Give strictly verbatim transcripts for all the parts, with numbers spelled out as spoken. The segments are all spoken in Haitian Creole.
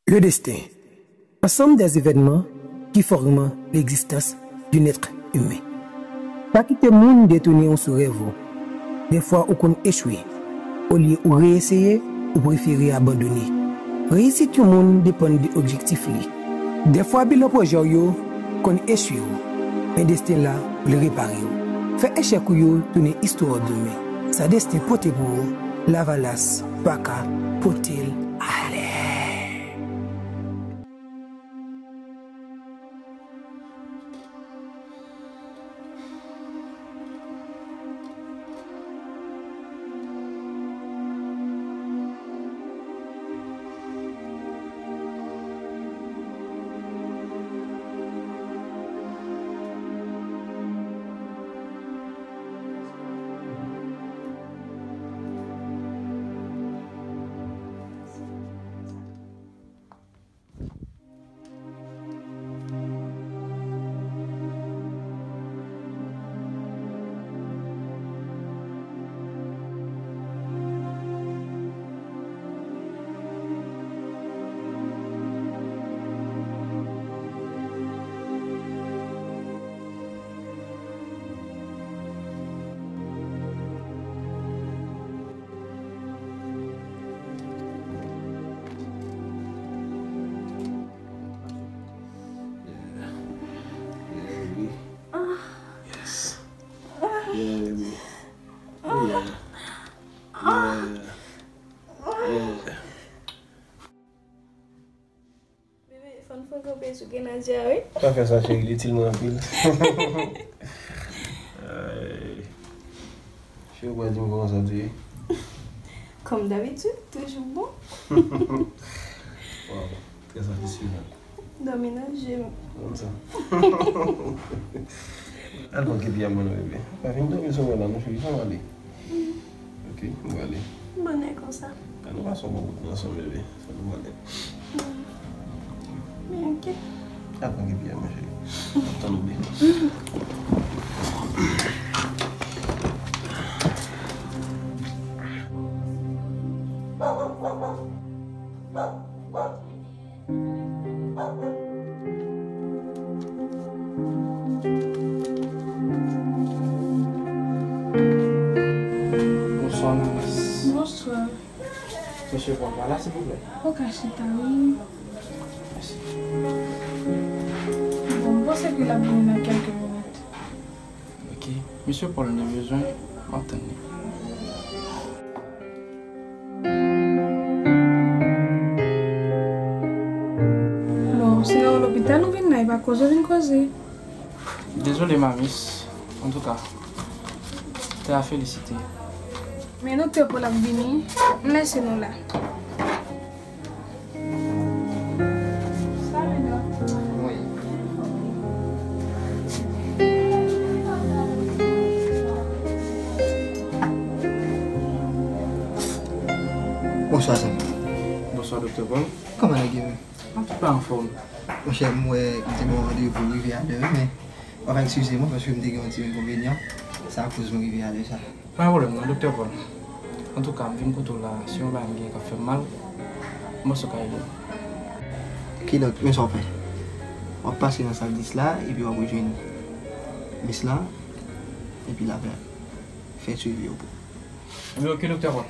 Le destin. Ansanm dè evènman ki fòme legzistans d'un être humain. Pa kite moun detounen w sou rèv ou. Dèfwa ou konn echwe. Olye ou reyeseye, ou prefere abandone. Reyisit yon moun depann de objektif li. Dèfwa bilan pwojè w yo konn echwe w, men desten la vle repare w. Fè echèk ou yo tounen istwa w demen. Sa desten pote pou ou, Lavalas pa ka pote l ale. Yeah. Yeah, baby. Yes. Yeah, baby. Yeah. Yeah. Yeah. Bebe, fò n fè kanpe sou grenadye a, wi. Pa fè sa, cheri, li itil mwen anpil. Ay. Cheri, ou pral di m kòman sa te ye? Kòm dabitid, toujou bon. Waw, trè satisfezan. Dòmi nan je m. Konn sa. Al pran kepi a mwen non, bebe. Pa vin dòmi sou mwen la non, cheri, fè m ale. Ok, m prale. Bonnè konsa. An nou pase yon bon bout tan ansanm, bebe. Fò nou prale. Men ok. Al pran kepi a, mon cheri. M ap tann ou, bebe. Bonswa, Mamis. Bonswa. Mesye Paul pa la, silvouplè? Ou ka chita, wi. Mèsi. Bon, m panse ke l ap vini nan kèlke minit. Ok. Mesye Paul, nou bezwen, m ap tann li. Bon, se nan lopital ou vin la, e pa koze ou vin koze. Dezole, Mamis. Antouka, te a felisite. Men doktè Paul ap vini, m lese nou la. Sa, medam? Wi. Bonswa, zanmi. Bonswa, doktè Paul. Kòman nèg yo ye? Antouka, anfòm. Monchè, m wè m te ba w randevou rive alè, wi, men w ap eskize mwen paske m te gen yon ti enkonvenyan. Sa koz mwen rive alè sa. Pa gen pwoblèm non, doktè Paul. Antouka, m vin kote w la, si yon bagay m gen k ap fè m mal, m panse w ka ede m. Kidonk, men sa w fè. W ap pase nan sal dis la, epi w ap rejwenn mis la, epi l ap fè swivi yo pou ou. Ebyen, ok, doktè Paul.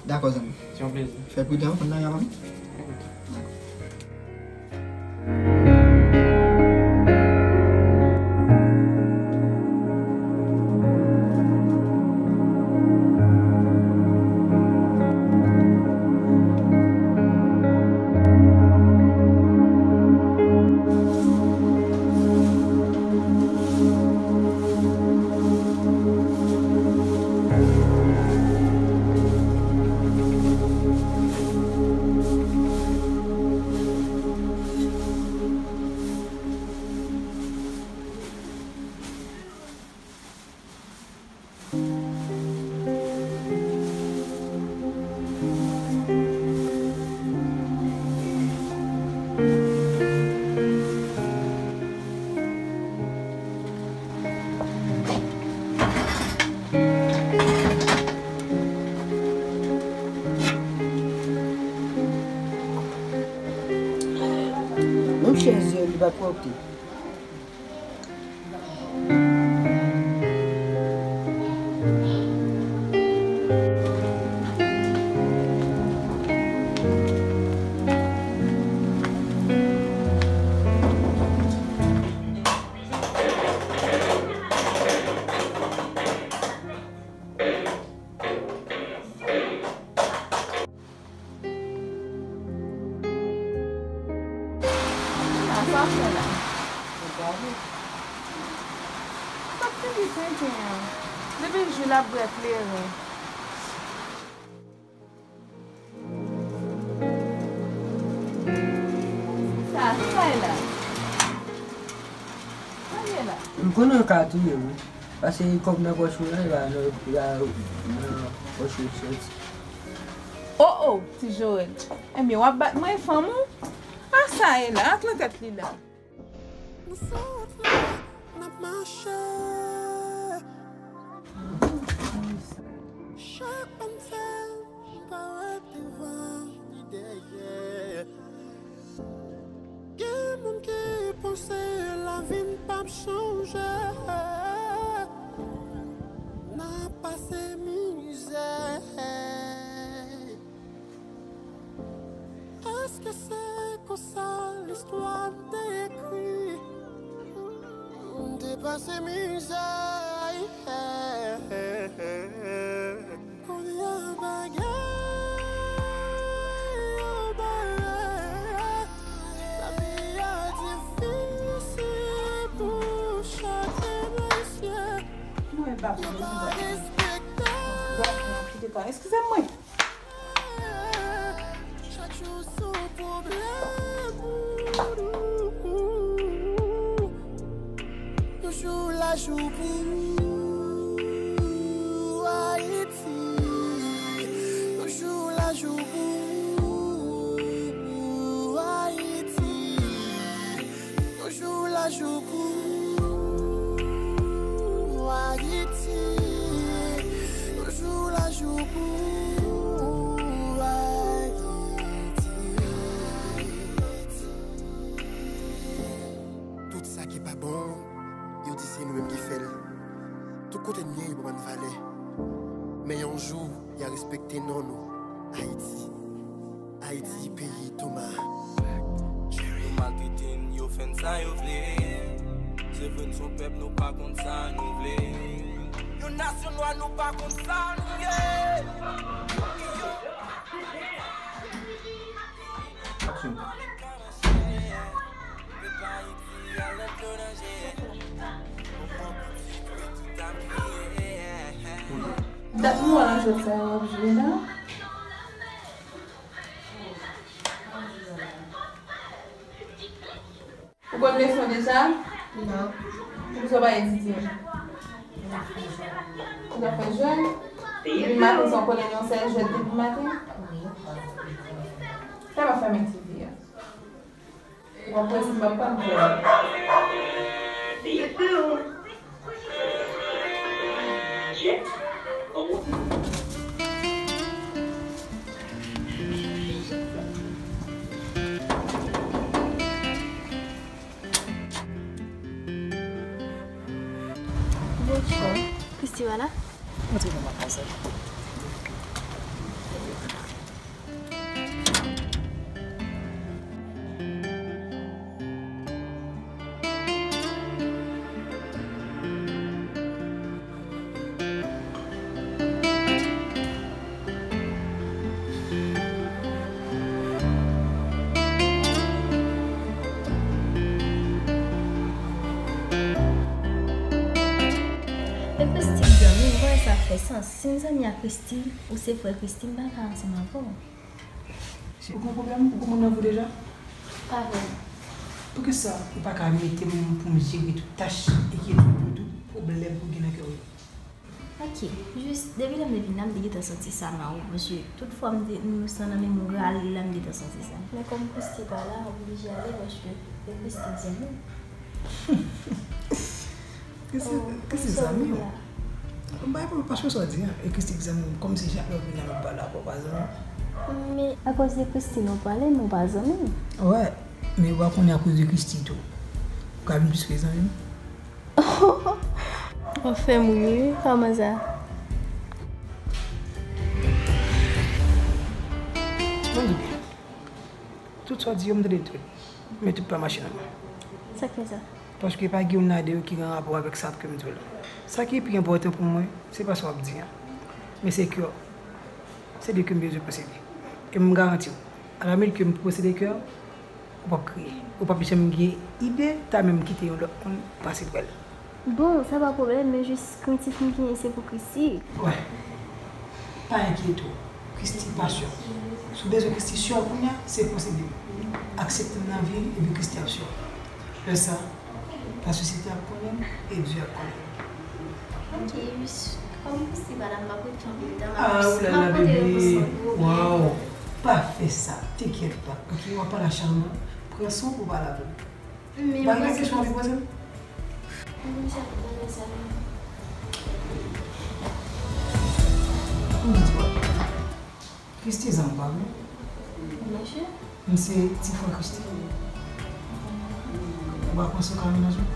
Dakò, zanmi. Se yon plezi. Fè pridan, konn lari a, papi. Pwòpte. Sa, sa fè la? Gade. Sa fini tenten an. Depi jou l ap bwè kleren. Sa, sa e la? Sa e la? M konnen yo ka touye m, wi. Pase kòb nan pòch mwen la, la, la, nan pòch mwen soti. O, o, ti Joel. Ebyen, w ap bat mwen, fanm ou? A sa e la, ak nan tèt li la. Nou sot la, n ap mache. Chak pa m fè, m pa wè devan ni dèyè. Gen moun ki panse lavi n p ap chanje. N ap pase mizè. Èske se konsa listwa n te ekri? M te pase mizè. Kounye a bagay yo bare. Lavi a difisil pou chak Ayisyen. Mwen pa respekte. Eskize mwen. Chak jou se yon pwoblèm. Yon jou la jou pou Ayiti. Yon jou la jou pou Ayiti. Yon jou la jou pou Ayiti. Yon jou la jou pou Ayiti. Tout sa ki pa bon, yo di se nou menm ki fè l. Tout kote n ye, yo pa ban n valè. Men yon jou, y a respekte non nou, Ayiti. Ayiti, peyi Toma. Yo maltrete n, yo fè n sa yo vle. Se vre n se yon pèp, nou pa konn sa nou vle. Yon nasyon nwa, nou pa konn sa nou ye. Aksyon. Dat nou wè nan jwèt sa yo ap jwe la. Ou konn leson deja? Non. Poukisa w pa etidye? Ou t ap fè jwèt? Depi maten sa w konnen yon sèl jwèt depi maten? Wi. Sa pa fè m etidye a. Ou ap prese m ap pa m fè. Bonjou. Christy pa la? Antre nan makaz la. E Christy k zanmi, m kwè sa fè sans. Si m zanmi ak Christy, ou se frè Christy, m pa ka ansanm avè w. Ou gen pwoblèm? Ou gen moun nan vi w deja? Pa vrèman. Poukisa ou pa ka mete m pou m jere tout tach e ki tout, tout pwoblèm ou gen nan kè w yo? Ok, jis depi lè m te vin la, m te gentan santi sa nan ou, paske tout fwa m te, m santi nan menm rale la, m gentan santi sa. Men kòm Christy pa la, m oblije ale, paske e Christy k zanmi m. Christy, Christy zanmi w? M pa gen pwoblèm, paske sa w di an, e Christy k zanmi w, kòmsi chak lè w vin la, nou pale avè w, pa zanmi w? Men akoz de Christy nou pale, nou pa zanmi. Wè, men w pa konnen akoz de Christy tou. Ou ka vin plis ke zanmi m? Ou fè m ri, wi. Kòman sa? Mwen di byen. Tout sa w di yo, m tande l tout. Men tout pa mache nan mwen. Sa k fè sa? Paske pa gen youn ladan yo ki gen rapò avèk sa ke m di w la. Sa ki pi enpòtan pou mwen, se pa sa w ap di a. Men se kè w. Se de kè m bezwen posede. E m garanti w, a la minit ke m posede kè w, ou p ap kriye. Ou p ap janm gen ide ta menm kite yon lòt moun pase prè l. Bon, sa pa pwoblèm, men jis krentif m genyen se pou Christy. Wè. Pa enkyete w. Christy pa sè w. Si w bezwen Christy sè w kounye a, se posede m. Aksepte m nan vi m, epi Christy ap sè w. Lè sa, lasosyete ap konnen m, e Dye ap konnen m. Ok, kòm Christy pa la, m p ap ret fè anpil tan, m ap, ah, oulala, m ap pote yo pou bebe. Waw. Pa fè sa. Te kyèt pa. Ok, w ap pale a Charmant. Pran san w pou w pale avè m. Men pa gen kesyon w anvi poze m? Mwen se ap gade sa menm. Christy zanmi w pa vre? Byensi. M se ti frè Christy. Ou pa panse w ka menaj mwen?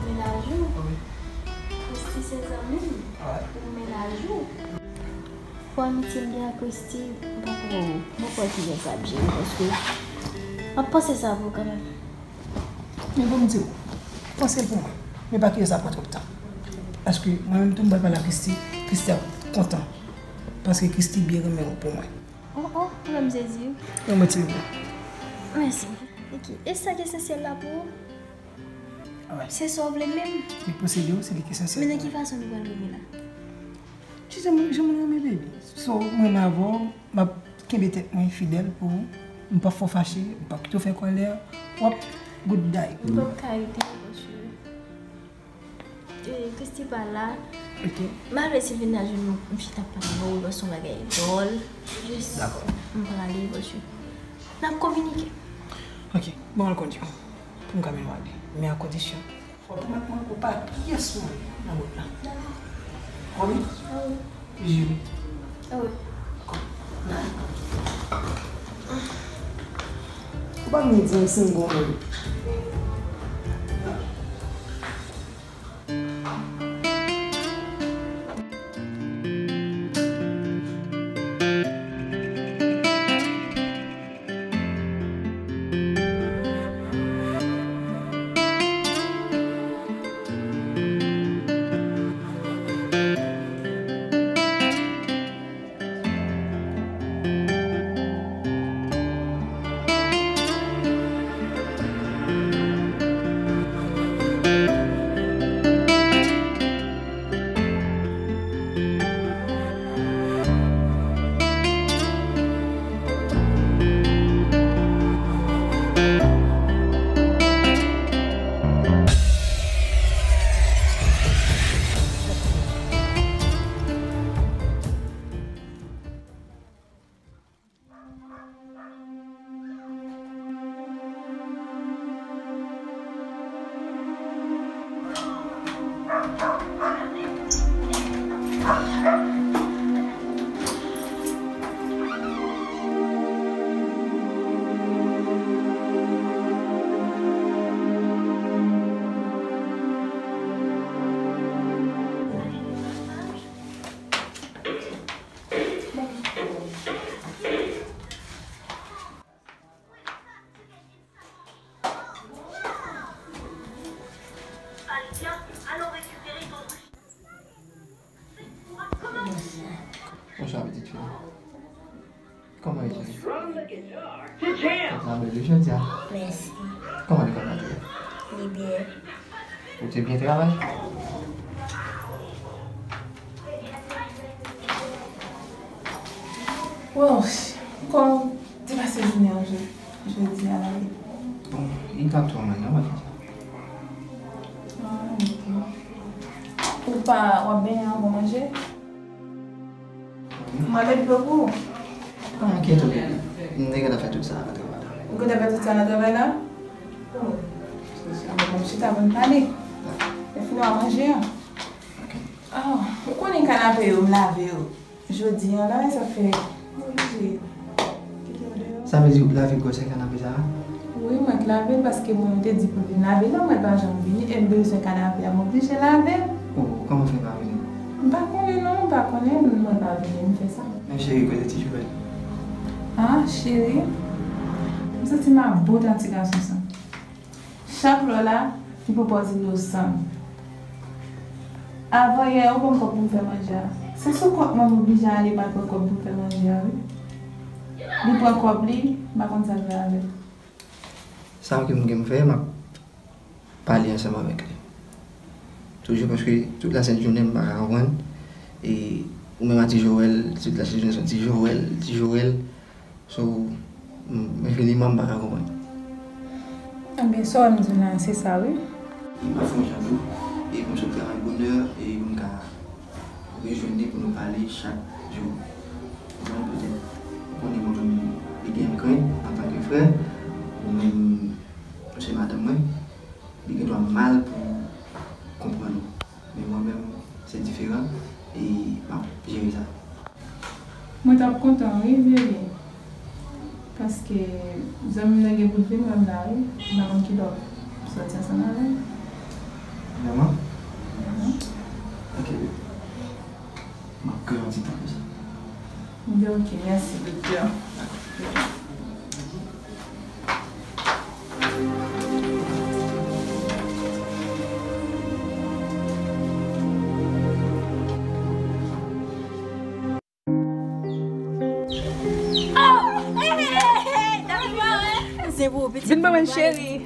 Menaj ou? Wi. Christy se zanmi m. Wi. Ou menaj ou? Pou amitye m gen ak Christy, m poko, m poko wè kijan sa ap jere, paske m ap panse sa pou ou kanmenm. Men bon, m di w, panse l pou mwen. Men pa kite sa pran twòp tan. Paske mwen menm tou, m pral pale a Christy, Christy ap kontan. Paske Christy byen renmen w pou mwen. Oh, oh, frè m sezi wi. Mwen, mwen ti bebe. Mèsi. Ok. E sa ki esansyèl la pou ou? Ah wè. Se sa w vle menm? Li posede w, se li ki esansyèl. Men nan ki fason nou pral rive la? Ti jan moun, jan moun renmen bebe. So, mwen renmen avè w, m ap kenbe tèt mwen fidèl pou ou. M p ap fè w fache, m p ap kite w fè kòlè. W ap good day. M p ap ka ede w, paske, e, Christy pa la. Ok. M pa vle si l vin la jwenn nou, m chita ap pale avè w, l wè se yon bagay dwòl. Jis, dakò, m prale, paske n ap kominike. Ok, bon, al kondi w pou m ka mennen w ale. Men a kondisyon. Fò w pwomèt mwen ou pa pyès mwen nan wout la. Pwomèt? Wi. Jire. Wi. Ou pa vin di m si m gon moun. Bonswa, pitit fi. Kòman w ye? Kòman w ye jodi a? Mèsi. Kòman lekòl la te ye? Li byen. Ou te byen travay? Wow, kòman w te pase jounen an jodi a la? Bon, li t ap twò mal, non, pa gen sa. Ah, ok. Ou pa, w ap benyen anvan w manje? Mwen met dlo pou ou. Pa enkyete w, bebe. M te gentan fè tout sa nan travay la. Ou gentan fè tout sa nan travay la? Oh, se sa, bon, m chita pou n pale. Lè fini w a manje an. Ok. Oh, ou konnen kanape yo, m lave yo. Jodi an la, e sa fè m oblije kite yo deyò. Sa vle di w lave gwosè kanape sa a? Wi, mwen t lave l paske mwen te di pou l vin lave l, mwen pa janm vini, e m bezwen kanapè a, m oblije lave l. Oh, kòman fè pa vini? M pa konnen non, m pa konnen, mwen pa vini, m fè sa. Men cheri, kote ti Joel? Ah, cheri, m santi m ap bout ak ti gason sa. Chak lè w la, li pran pòz inosan. Avan yè, ou ban m kòb pou m fè manje a. Se sou kont mwen m oblije ale m al pran kòb pou m fè manje a, wi. Li pran kòb li, m pa konn sa l fè avè l. Sa ke m gen m fè, m ap pale ansanm avèk li. Toujou paske tout la sent jounen m pa ka konprann. E ou menm a ti Joel, tout la sent jounen se ti Joel, ti Joel. So, m, m fini, m pa ka konprann. Ebyen, sa w wè m di w la, se sa, wi. E m ap fè yon jan tou, e pou m sot travay bonè, e pou m ka rejwenn li pou nou pale chak jou. Ou konprann, petèt, ou konnen mwen menm, li gen m krenn antanke frè, ou menm, ou se madanm mwen, li gen dwa mal pou konprann ou. Men mwen menm, se diferan, e m ap jere sa. Mwen t ap kontan, wi, vye li. Paske zanmi m nan gen pou l vin wè m la, wi. M pa konn kilè w ap sòti ansanm avè l. Vrèman? Mhm. Ok, baby. M ap kreye yon ti tan pou sa. Ebyen, ok, mèsi, doktè. Se pou pitit. Vin ban mwen, cheri.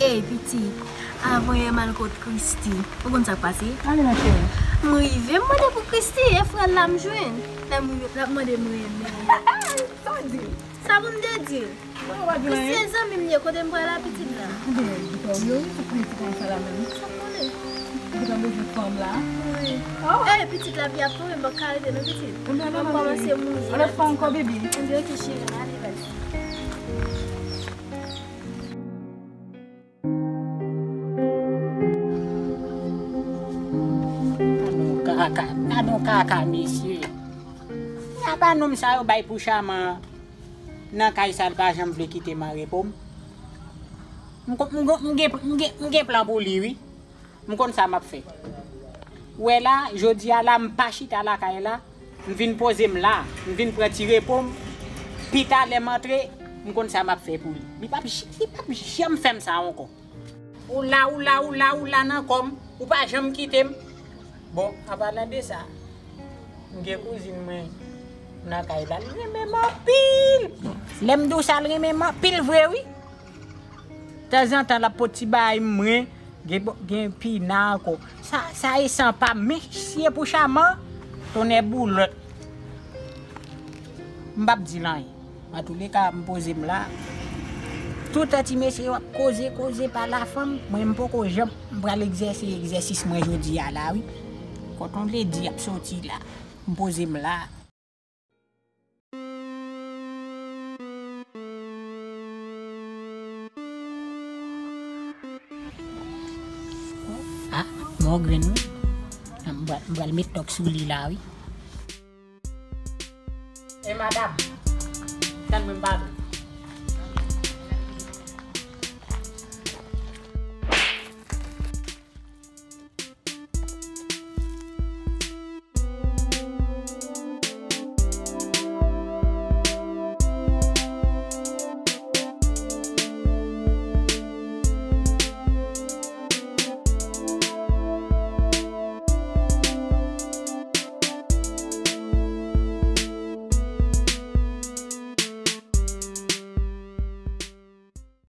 Ey, pitit, avan yè m al kot Christy. Ou konn sa k pase? Ale, ma cheri. M rive, m mande pou Christy, e frè l la m jwenn. Lè m rive, l ap mande m renmen. Sa w di? Sa pou m te di l? Mwen pa di anyen. Christy se zanmi m ye, kote m pral la, pitit la? Ebyen, li pa w yo, wi, tout pitit konsa la menm. Sa m konnen. Ou gentan bezwen fanm la? Wi. Oh. Ey, pitit la, pye ap tonbe, m pa ka rete non, pitit. Ebyen, m ap kòmanse mouri la, pitit la. Yon lòt fwa ankò, bebe. Ebyen, ok, cheri, m ale, baz. Gadon kaka, gadon kaka, mesye. Apa nonm sa yo bay pou Chama nan kay sa, l pa janm vle kite m an repo m. M kon-, m kon-, m gen, m gen, m gen plan pou li, wi. M konn sa m ap fè. Ou wè la, jodi a la, m pa chita lakay la, m vin poze m la, m vin pran ti repo m. Pita, lè m antre, m konn sa m ap fè pou li. Li p ap j-, li p ap janm fè m sa ankò. Ou la, ou la, ou la, ou la nan kò m, ou pa janm kite m. Bon, an palan de sa, m gen kouzin mwen nan kay la, l renmen m anpil. Lè m di w sa, l renmen m anpil vre, wi. Tanzantan, l ap pot ti bagay mwen, gen, gen pina ankò. Sa, sa e san pa m, men si e pou Chama, tonnè boulèt. M p ap di l anyen. Antouleka, m poze m la. Toutan ti mesye yo ap koze, koze, pale a fanm, mwen m poko janm, m pral egzèse egzèsis mwen jodi a la, wi. Kot yon ledi ap soti la, m poze m la. Ah, mò grenn, wi. M pral, m pral met tòk sou li la, wi. E madanm, tann mwen pale.